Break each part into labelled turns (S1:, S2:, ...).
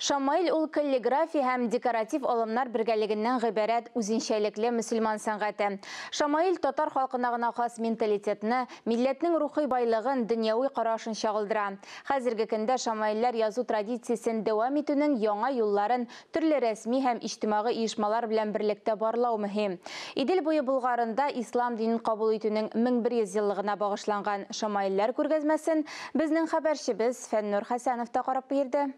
S1: Шамаил ул каллиграфия һәм декоратив алымнар бергәлегеннән гыйбарәт үзенчәлекле мөселман сәнгате. Шамаил татар халкына гына хас менталитетны, милләтнең рухи байлыгын, дөньяви карашын чагылдыра. Хәзерге көндә шамаилләр язу традициясен дәвам итүнең яңа юлларын төрле рәсми һәм иҗтимагый оешмалар белән берлектә барлау мөһим. Идел буе Болгарында ислам динен кабул итүнең 1100 еллыгына багышланган шамаилләр күргәзмәсен безнең хәбәрчебез Фәннур Хәсәнов та карап йөрде.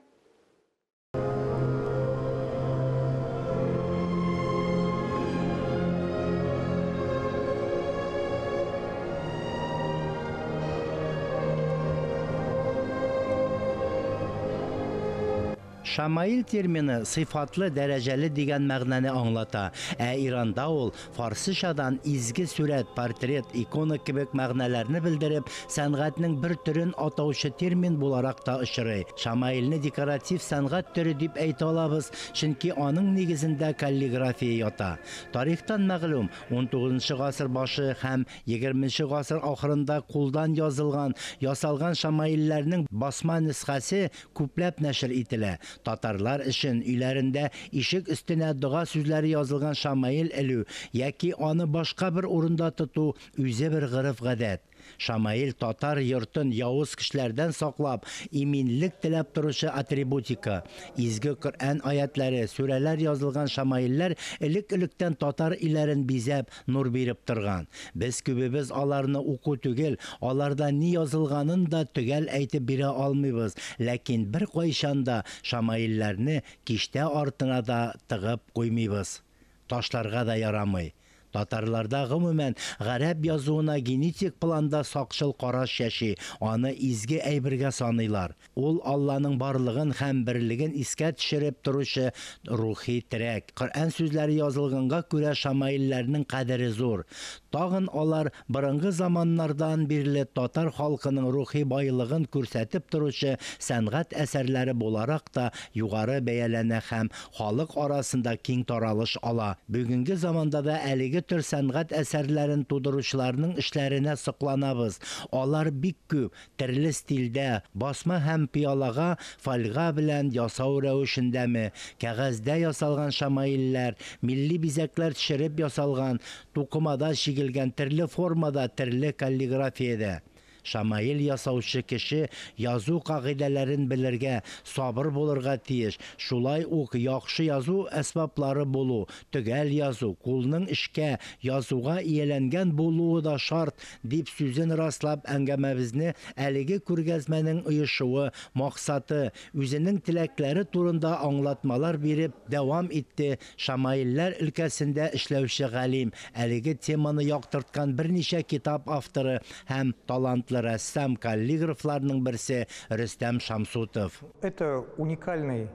S2: Шамаил термины сыйфатлы, дәрәҗәле дигән мәгънәне аңлата. Ә Иранда ул фарсычадан изге сурәт, портрет, икона кебек мәгънәләрне белдереп, сәнгатьнең бер төрен атаучы термин буларак та очрый. Шамаилне декоратив сәнгать төре дип әйтә алабыз, чөнки аның нигезендә каллиграфия ята. Тарихтан мәгълүм, 19 гасыр башы һәм 20 гасыр ахырында кулдан язылган, ясалган шамаилләрнең басма нөсхәсе күпләп нәшер ителә. Татарлар өчен өйләрендә ишек өстенә дога сүзләре язылган шамаил элү яки аны башка бер урында тоту үзе бер гореф-гадәт. Шамаил татар йортын явыз көчләрдән саклап, иминлек теләп торучы атрибутика. Изге Коръән аятләре, сүрәләр язылган шамаилләр элек-электән татар өйләрен бизәп, нур биреп торган. Без күбебез аларны уку түгел, аларда ни язылганын да төгәл әйтеп бирә алмыйбыз, ләкин беркайчан да шамаилләрне киштә артына да тыгып куймыйбыз. Ташларга да ярамый. Татарларда гомумән гарәп язуына генетик планда сакчыл караш яши, аны изге әйбергә саныйлар. Ул Алланың барлыгын һәм берлеген искә төшереп торучы рухи терәк. Коръән сүзләре язылганга күрә шамаилләрнең кадере зур. Тагын алар борынгы заманнардан бирле татар халкының рухи байлыгын күрсәтеп торучы сәнгать әсәрләре буларак та югары бәяләнә һәм халык арасында киң таралыш ала. Бүгенге заманда да әлеге төр сәнгать әсәрләрен тудыручыларның эшләренә сокланабыз. Алар бик күп, төрле стильдә, басма һәм пыялага фольга белән ясау рәвешендәме, кәгазьдә ясалган шамаилләр, милли бизәкләр төшереп ясалган, тукымада чигелгән, төрле формада, төрле каллиграфиядә. Шамаил ясаучы кеше язу кагыйдәләрен белергә, сабыр булырга тиеш. Шулай ук яхшы язу әсбаплары булу, төгәл язу, кулның эшкә, язуга ияләнгән булуы да шарт, дип сүзен раслап әңгәмәбезне әлеге күргәзмәнең оешуы, максаты, үзенең теләкләре турында аңлатмалар биреп дәвам итте шамаилләр өлкәсендә эшләүче галим, әлеге теманы яктырткан берничә китап авторы һәм талантлы рәссам каллиграфларның берсе Рөстәм Шамсутов.
S3: Это уникальное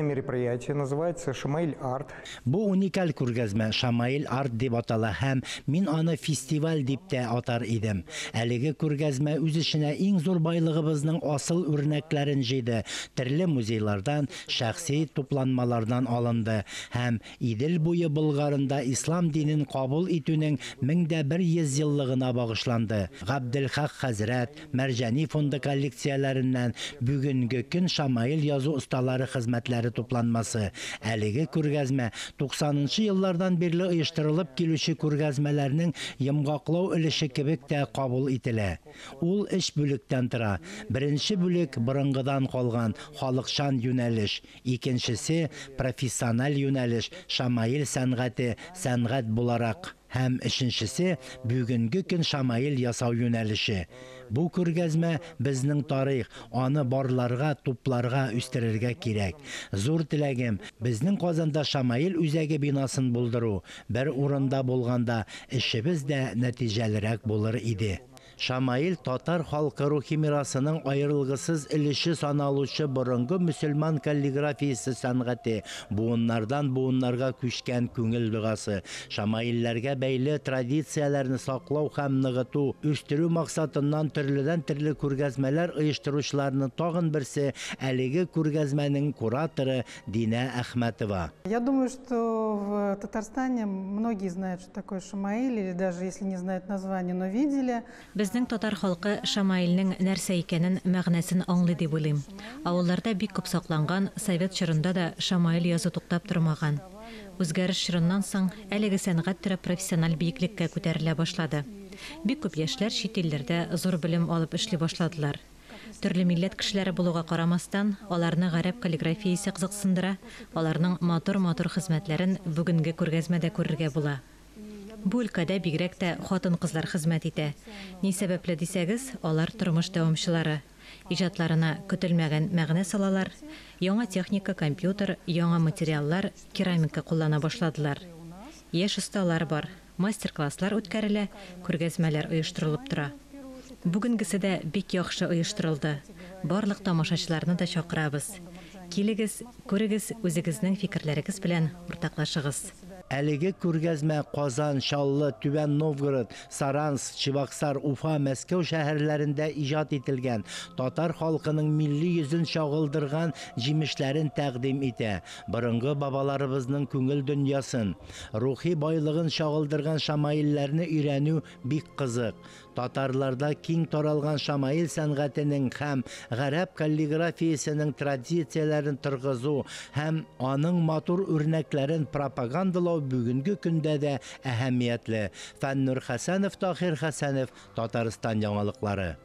S3: мероприятие, называется «Шамаиль Арт».
S2: Бу уникаль күргәзмә «Шамаил Арт» дип атала һәм мин аны фестиваль дип тә атар идем. Әлеге күргәзмә үз эченә иң зур байлыгыбызның асыл үрнәкләрен җыйды, төрле музейлардан, шәхси тупланмалардан алынды һәм Идел буе Болгарында ислам динен кабул итүнең 1100 еллыгына багышланды. Габделхак хәзрәт, Мәрҗани фонды коллекцияләреннән бүгенге көн шамаил язу осталары хезмәтләре тупланмасы. Әлеге күргәзмә 90 еллардан бирле оештырылып килүче күргәзмәләрнең йомгаклау өлеше кебек тә кабул ителә. Ул өч бүлектән тора. Беренче бүлек борынгыдан калган халыкчан юнәлеш, икенчесе профессиональ юнәлеш, шамаил сәнгате сәнгать буларак һәм өченчесе бүгенге көн шамаил ясау юнәлеше. Бу күргәзмә безнең тарих, аны барларга, тупларга, үстерергә кирәк. Зур теләгем, безнең Казанда шамаил үзәге бинасын булдыру. Бер урында булганда эшебез дә нәтиҗәлерәк булыр иде. Шамаил татар халкы рухи мирасының аерылгысыз өлеше саналучы борынгы мөселман каллиграфиясе сәнгате, буыннардан буыннарга күчкән күңел догасы. Шамаилләргә бәйле традицияләрне саклау һәм ныгыту, үстерү максатыннан төрледән-төрле күргәзмәләр оештыручыларның тагын берсе әлеге күргәзмәнең кураторы Динә Әхмәтова.
S4: Я думаю, что в Татарстане многие знают, что такое шамаиль, или даже если не знают название, но видели.
S5: Безнең Безнең татар халкы шамаилнең нәрсә икәнен, мәгънәсен аңлый дип уйлыйм. Авылларда бик күп сакланган, совет чорында да шамаил язу туктап тормаган. Үзгәреш чорыннан соң әлеге сәнгать төре профессиональ биеклеккә күтәрелә башлады. Бик күп яшьләр чит илләрдә зур белем алып эшли башладылар. Төрле милләт кешеләре булуга карамастан, аларны гарәп каллиграфиясе кызыксындыра, аларның матур-матур хезмәтләрен бүгенге күргәзмәдә күрергә була. Бу өлкәдә бигрәк тә хатын-кызлар хезмәт итә. Ни сәбәпле дисәгез, алар тормыш дәвамчылары. Иҗатларына көтелмәгән мәгънә салалар, яңа техника, компьютер, яңа материаллар, керамика куллана башладылар. Яшь осталар бар, мастер-класслар үткәрелә, күргәзмәләр оештырылып тора. Бүгенгесе дә бик яхшы оештырылды. Барлык тамашачыларны да чакырабыз. Килегез, күрегез, үзегезнең фикерләрегез белән уртаклашыгыз.
S2: Әлеге күргәзмә Казан, Чаллы, Түбән Новгород, Саранск, Чебоксар, Уфа, Мәскәү шәһәрләрендә иҗат ителгән татар халкының милли йөзен чагылдырган җимешләрен тәкъдим итә. Борынгы бабаларыбызның күңел дөньясын, рухи байлыгын чагылдырган шамаилләрне өйрәнү бик кызык. Татарларда киң таралган шамаил сәнгатенең һәм гарәп каллиграфиясенең традицияләрен торгызу һәм аның матур үрнәкләрен пропагандалау бүгенге көндә дә әһәмиятле. Фәннур Хәсәнов, Таһир Хәсәнов, Татарстан яңалыклары.